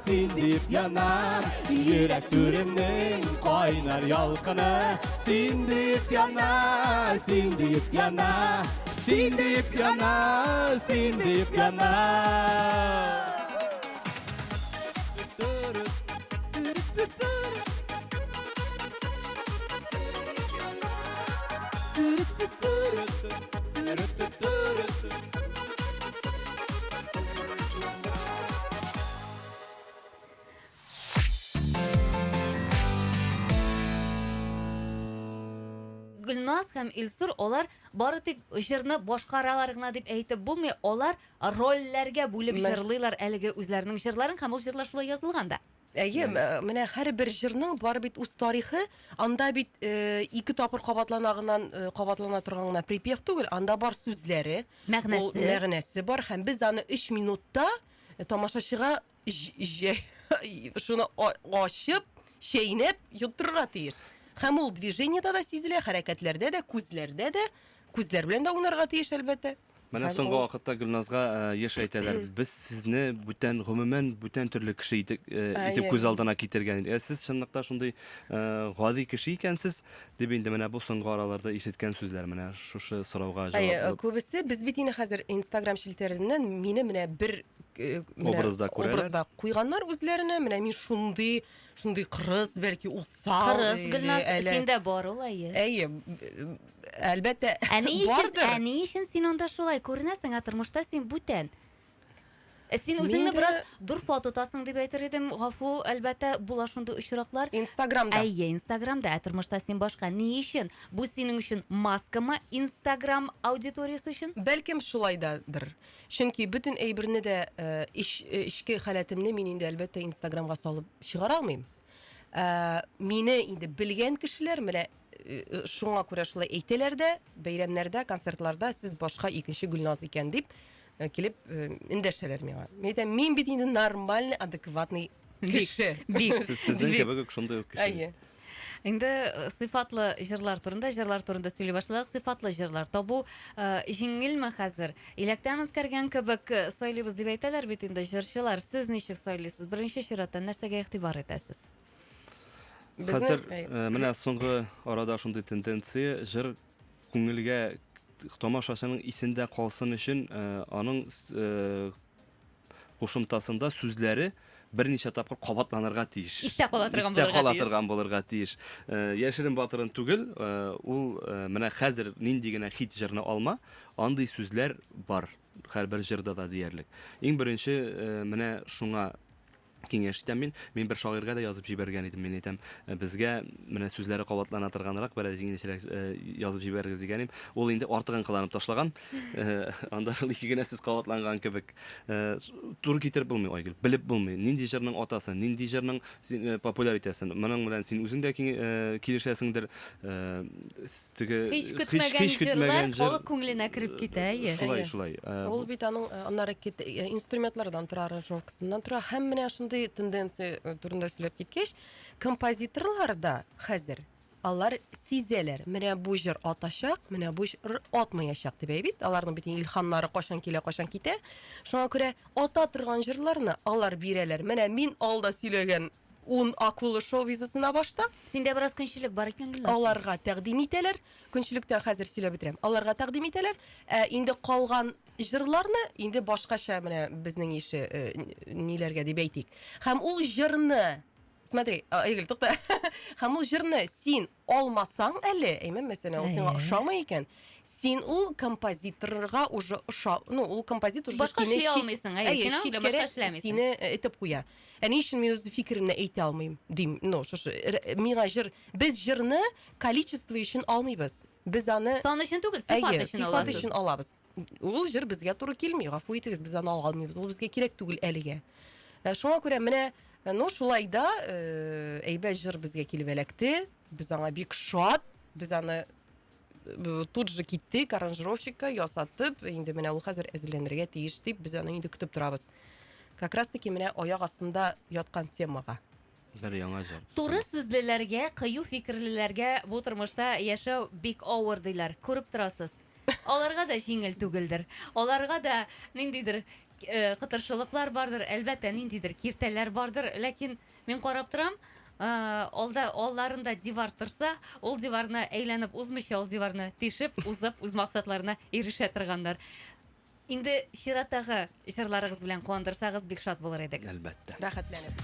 A: син диеп яна. Йөрәк түремнең кайнар ялкыны, син диеп яна, син диеп яна. Син диеп яна, син диеп яна.
B: Гөлназ һәм Илсур алар бары тик җырны башкаралар гына дип әйтеп булмый, алар рольләргә бүлеп җырлыйлар әлеге үзләренең җырларын һәм ул җырлар шулай язылган да.
C: Әйе, менә һәрбер җырның бар бит үз тарихы. Анда бит ике тапкыр кабатлана гына кабатлана торган гына припев түгел, анда бар сүзләре,
B: Мәгънәсе.
C: Ул мәгънәсе бар һәм без аны 3 минутта тамашачыга шуны ачып, чәйнәп йоттырырга тиеш. Һәм ул движениедә дә сизелә, хәрәкәтләрдә дә, күзләрдә дә, күзләр белән дә уйнарга тиеш, әлбәттә.
D: Менә
C: Һәм
D: соңгы
C: ул-
D: вакытта Гөлназга еш әйтәләр, без сезне бүтән, гомумән, бүтән төрле кеше итеп, итеп
C: Әйе.
D: күз алдына китергән идек. Ә сез чынлыкта шундый гади кеше икәнсез, дип инде менә бу соңгы араларда ишеткән сүзләр менә шушы сорауга җавап
C: Әйе,
D: булып.
C: күбесе без бит инде хәзер Инстаграм челтәреннән мине менә бер менә
D: Образда күрәләр.
C: образда куйганнар үзләренә, менә мин шундый, шундый кырыс, бәлки усал.
B: Кырыс,
C: или
B: Гөлназ,
C: әле-
B: синдә бар ул, әйе.
C: Әйе, әлбәттә,
B: Ә ни өчен,
C: бардыр.
B: ә ни өчен син анда шулай күренәсең, ә тормышта син бүтән? Ә син үзеңне бераз дорфа тотасың дип әйтер идем. Гафу, әлбәттә, була шундый очраклар.
C: Инстаграмда.
B: Әйе, Инстаграмда. Ә тормышта син башка. Ни өчен? Бу синең өчен маскамы Инстаграм аудиториясе өчен?
C: Бәлкем шулай дадыр. Чөнки бөтен әйберне дә э, эч, э, эчке халәтемне мин инде әлбәттә Инстаграмга салып чыгара алмыйм. Ә, мине инде белгән кешеләр менә э, шуңа күрә шулай әйтәләр дә, бәйрәмнәрдә, концертларда сез башка икенче Гөлназ икән дип э, килеп э, эндәшәләр миңа. Мин әйтәм, мин бит инде нормальный, адекватный кеше.
B: Бик.
D: Сез сезнең кебек үк шундый ук кеше.
C: Әйе.
B: Инде сыйфатлы җырлар турында, җырлар турында сөйли башладык. Сыйфатлы җырлар табу җиңелме хәзер? Иләктән үткәргән кебек сайлыйбыз дип әйтәләр бит инде җырчылар. Сез ничек сайлыйсыз? Беренче чиратта нәрсәгә игътибар итәсез?
D: Хәзер менә соңгы арада шундый тенденция, җыр күңелгә тамашачының исендә калсын өчен аның кушымтасында сүзләре берничә тапкыр кабатланырга тиеш.
B: Истә кала торган булырга тиеш.
D: Истә кала торган булырга тиеш. Яшерен батырын түгел, ул менә хәзер нинди генә хит җырны алма, андый сүзләр бар һәрбер җырда да диярлек. Иң беренче менә шуңа киңәш итәм мин. Мин бер шагыйрьгә дә язып җибәргән идем. Мин әйтәм, безгә менә сүзләре кабатлана торганрак бераз җиңелчәрәк язып җибәрегез дигән идем. Ул инде артыгын кыланып ташлаган. Анда шул ике генә сүз кабатланган кебек. Туры китереп булмый, Айгөл. Белеп булмый. Нинди җырның атасы, нинди җырның син популяр итәсен. Моның белән син үзең дә килешәсеңдер. Теге
B: һич көтмәгән җырлар халык күңеленә кереп китә, әйе.
D: Шулай, шулай.
C: Ул бит аның аннары инструментлардан тора, аранжировкасыннан тора. Һәм менә шундый тенденция турында сөйләп киткәч, композиторлар да хәзер алар сизәләр, менә бу җыр атачак, менә бу җыр атмаячак дип әй бит. Аларның бит илһамнары кайчан килә, кайчан китә. Шуңа күрә ата торган җырларны алар бирәләр. Менә мин алда сөйләгән ун акула шоу визасына башта.
B: Синдә бераз көнчелек бар икән, Гөлназ.
C: Аларга тәкъдим итәләр. Көнчелектән хәзер сөйләп бетерәм. Аларга тәкъдим итәләр. Ә инде калган җырларны инде башкача менә безнең ише э, ниләргә дип әйтик. Һәм ул җырны Смотри, Айгөл, тукта. Һәм ул җырны син алмасаң әле, әйме, мәсәлән, ул сиңа ошамый икән, син ул композиторга уже оша, ну, ул композитор уже
B: башка эшли алмыйсың, әйе, син аның белән башка эшләмисең.
C: Сине этеп куя. Ә ни өчен мин үз фикеремне әйтә алмыйм, дим. Ну, шушы миңа җыр, без җырны количество өчен алмыйбыз. Без аны
B: сан өчен түгел, сыйфат өчен
C: алабыз. Сыйфат өчен алабыз. Ул җыр безгә туры килми, гафу итегез, без аны ала алмыйбыз. Ул безгә кирәк түгел әлегә. Ә, шуңа күрә менә, э, ну, шулай да э, әйбәт җыр безгә килеп эләкте. Без аңа бик шат. Без аны э, тут же киттек аранжировщикка ясатып, инде менә ул хәзер әзерләнергә тиеш дип без аны инде көтеп торабыз. Как раз таки менә аяк астында яткан темага.
D: Бер яңа җыр.
B: Туры сүзлеләргә, кыю фикерлеләргә бу тормышта яшәү бик авыр диләр. Күреп торасыз. Аларга да җиңел түгелдер. Аларга да ниндидер э, кытыршылыклар бардыр, әлбәттә, ниндидер киртәләр бардыр. Ләкин мин карап торам, э, алда алларында дивар торса, ул диварны әйләнеп узмыйча, ул диварны тишеп, узып, үз максатларына ирешә торганнар. Инде чираттагы җырларыгыз белән куандырсагыз, бик шат булыр идек.
D: Әлбәттә.
C: Рәхәтләнеп.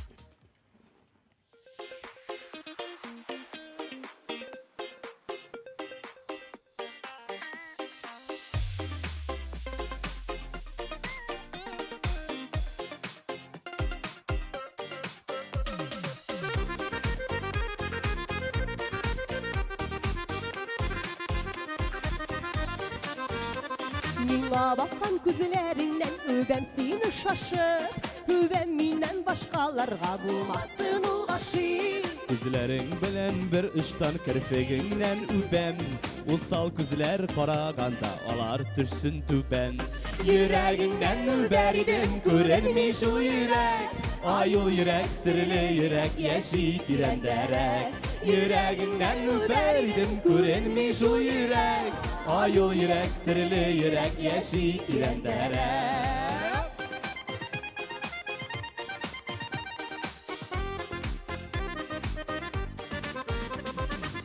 E: Миңа баккан күзләреңнән үбәм сине шашып, үбәм миннән башкаларга булмасын ул гашыйк.
A: Күзләрең белән бер очтан керфегеңнән үбәм, Усал күзләр караганда алар төшсен түбән. Йөрәгеңнән үбәр идем, күренми шул йөрәк. Ай ул йөрәк, серле йөрәк, яши тирәндәрәк. Йөрәгеңнән үбәр идем, күренми шул йөрәк. Ай ул йөрәк, серле йөрәк, яши тирәндәрәк.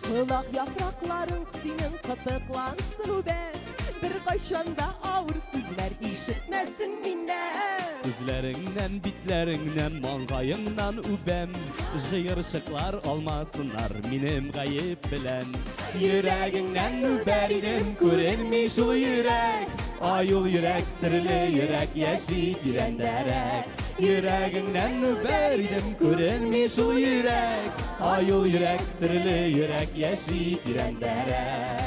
E: Колак яфракларың синең кытыклансын үбә, Беркайчан да авыр сүзләр ишетмәсен миннән.
A: Күзләреңнән, битләреңнән, маңгаеңнан үбәм, Җыерчыклар алмасыннар минем гаеп белән. Йөрәгеңнән үбәр идем, күренми шул йөрәк. Ай ул йөрәк, серле йөрәк, яши тирәндәрәк. Йөрәгеңнән үбәр идем, күренми шул йөрәк. Ай ул йөрәк, серле йөрәк, яши тирәндәрәк.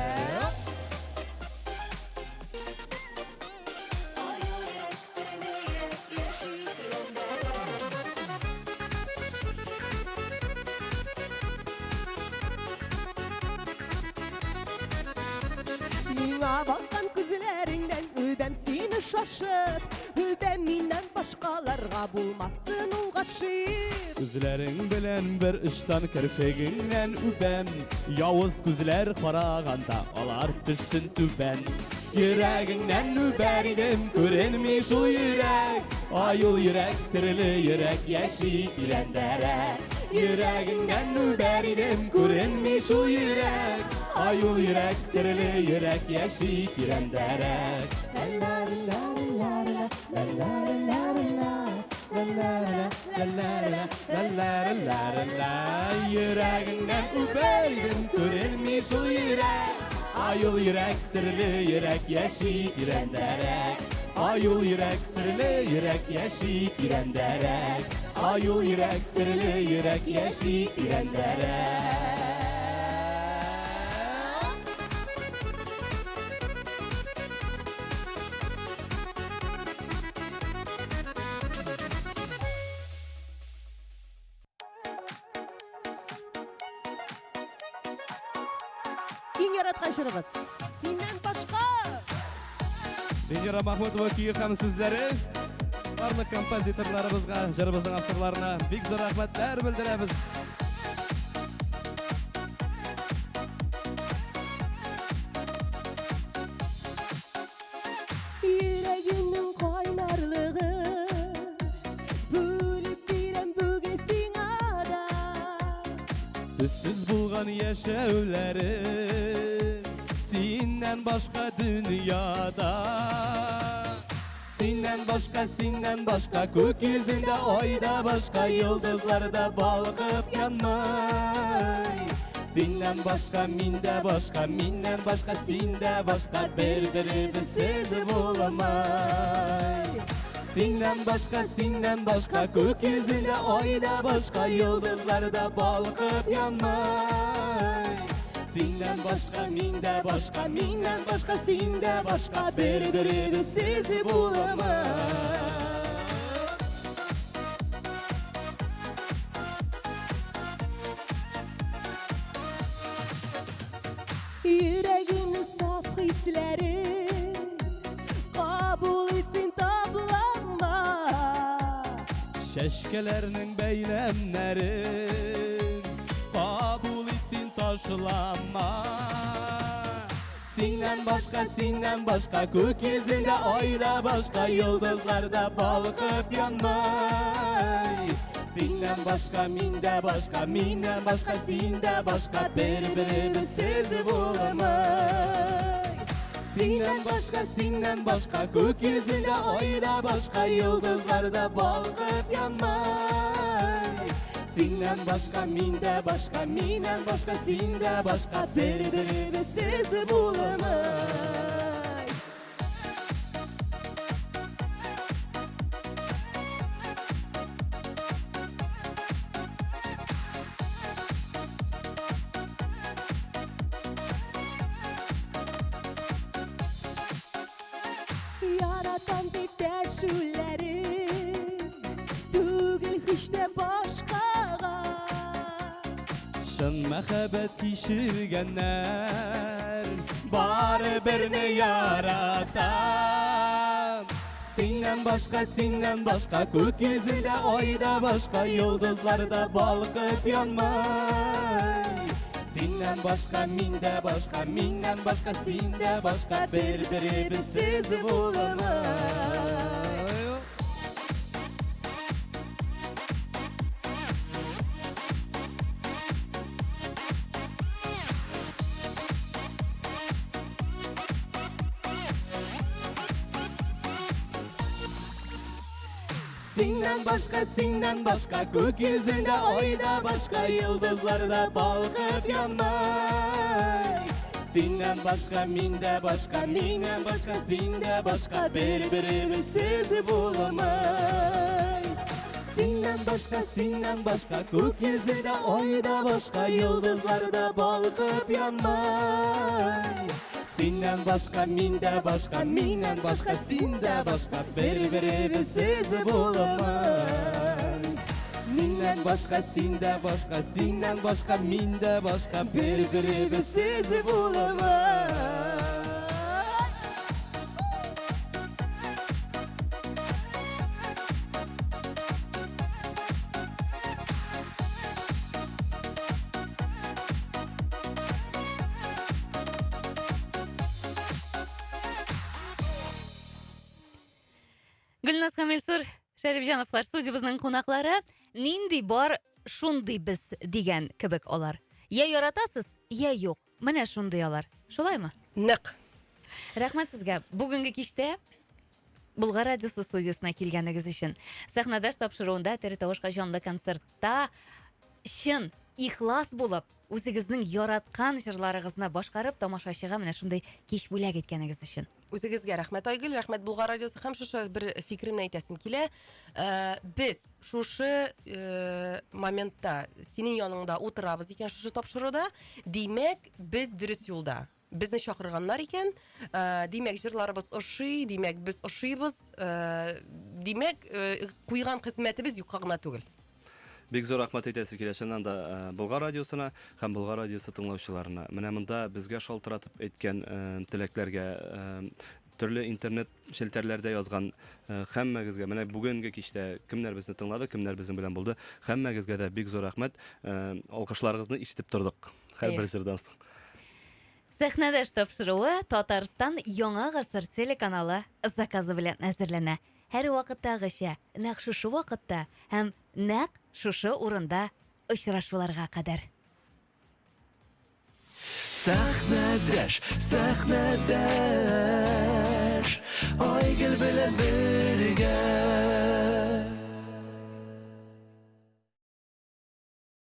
E: Миңа баккан күзләреңнән үбәм сине шашып, үбәм миннән башкаларга булмасын ул гашыйк.
A: Күзләрең белән бер очтан керфегеңнән үбәм. Явыз күзләр караганда алар төшсен түбән. Йөрәгеңнән үбәр идем, күренми шул йөрәк. Ай ул йөрәк, серле йөрәк, яши тирәндәрәк. Йөрәгеңнән үбәр идем, күренми шул йөрәк. Ай ул йөрәк, серле йөрәк, яши тирәндәрәк. Йөрәгеңнән үбәр идем, күренми шул йөрәк. Ай ул йөрәк, серле йөрәк, яши тирәндәрәк. Ай ул йөрәк, серле йөрәк, яши тирәндәрәк. Ай ул йөрәк, серле йөрәк, яши тирәндәрәк.
E: Иң яраткан җырыбыз. Синнән башка.
A: Венера Махмутова көе һәм сүзләре. Барлык композиторларыбызга, җырыбызның авторларына бик зур рәхмәтләр белдерәбез.
E: Йөрәгемнең кайнарлыгы бүлеп бирәм бүген сиңа да.
A: Төссез булган яшәүләре синнән башка дөньяда. Синнән башка, синнән башка күк йөзендә ай да башка, йолдызлар да балкып янмый. Синнән башка, мин дә башка, миннән башка, син дә башка, бер-беребезсез булмый. Синнән башка, синнән башка күк йөзендә ай да башка, йолдызлар да балкып янмый. Синнән башка, мин дә башка, миннән башка, син дә башка, бер-беребезсез булмый.
E: Йөрәгемнең саф хисләре кабул ит син тапланма.
A: Чәчкәләрнең бәйләмнәрен кабул ит син ташлама. Синнән башка, синнән башка күк йөзендә ай да башка, йолдызлар да балкып янмый. Синнән башка, мин дә башка, миннән башка, син дә башка, бер-беребезсез булмый. Синнән башка, синнән башка күк йөзендә ай да башка, йолдызлар да балкып янмый. Синнән башка, мин дә башка, миннән башка, син дә башка,
E: Бер-беребезсез булмый. Яратам дип дәшүләрем түгел һич тә башкага.
A: Чын мәхәббәт кичергәннәр бары берне ярата. Синнән башка, синнән башка күк йөзендә ай да башка, йолдызлар да балкып янмый. Синнән башка, мин дә башка, миннән башка, син дә башка, бер-беребезсез булмый. Синнән башка, синнән башка күк йөзендә ай да башка, йолдызлар да балкып янмый. Синнән башка мин дә башка, миннән башка син дә башка, бер-беребезсез булмый. Синнән башка, синнән башка, күк йөзе дә, ай да башка, йолдызлар да балкып янмый. Синнән башка мин дә башка, миннән башка син дә башка, бер-беребезсез булмый. Миннән башка син дә башка, синнән башка мин дә башка, бер-беребезсез булмый.
B: Гөлназ һәм Илсур Шәрипҗановлар студиябезнең кунаклары. Нинди бар, шундый без дигән кебек алар. Я яратасыз, я юк. Менә шундый алар. Шулаймы?
C: Нәкъ.
B: Рәхмәт сезгә. Бүгенге кичтә Болгар радиосы студиясенә килгәнегез өчен. Сәхнәдәш тапшыруында тере тавышка җанлы концертта чын, ихлас булып, үзегезнең яраткан җырларыгызны башкарып, тамашачыга менә шундый кич бүләк иткәнегез өчен.
C: Үзегезгә рәхмәт, Айгөл, рәхмәт Болгар радиосы һәм шушы бер фикеремне әйтәсем килә. Э, без шушы э, моментта синең яныңда утырабыз икән шушы тапшыруда, димәк, без дөрес юлда. Безне чакырганнар икән, э, димәк, җырларыбыз ошый, димәк, без ошыйбыз, э, димәк, э, куйган хезмәтебез юкка гына түгел.
D: Бик зур рәхмәт әйтәсе килә чыннан да Болгар радиосына һәм Болгар радиосы тыңлаучыларына. Менә монда безгә шалтыратып әйткән теләкләргә, төрле интернет челтәрләрдә язган һәммәгезгә, менә бүгенге кичтә кемнәр безне тыңлады, кемнәр безнең белән булды, һәммәгезгә дә бик зур рәхмәт. Алкышларыгызны ишетеп тордык һәрбер җырдан соң.
B: Сәхнәдәш тапшыруы Татарстан Яңа гасыр телеканалы заказы белән әзерләнә. Һәрвакыттагыча, нәкъ шушы вакытта һәм нәкъ шушы урында очрашуларга кадәр.
F: Сәхнәдәш, сәхнәдәш, Айгөл белән бер.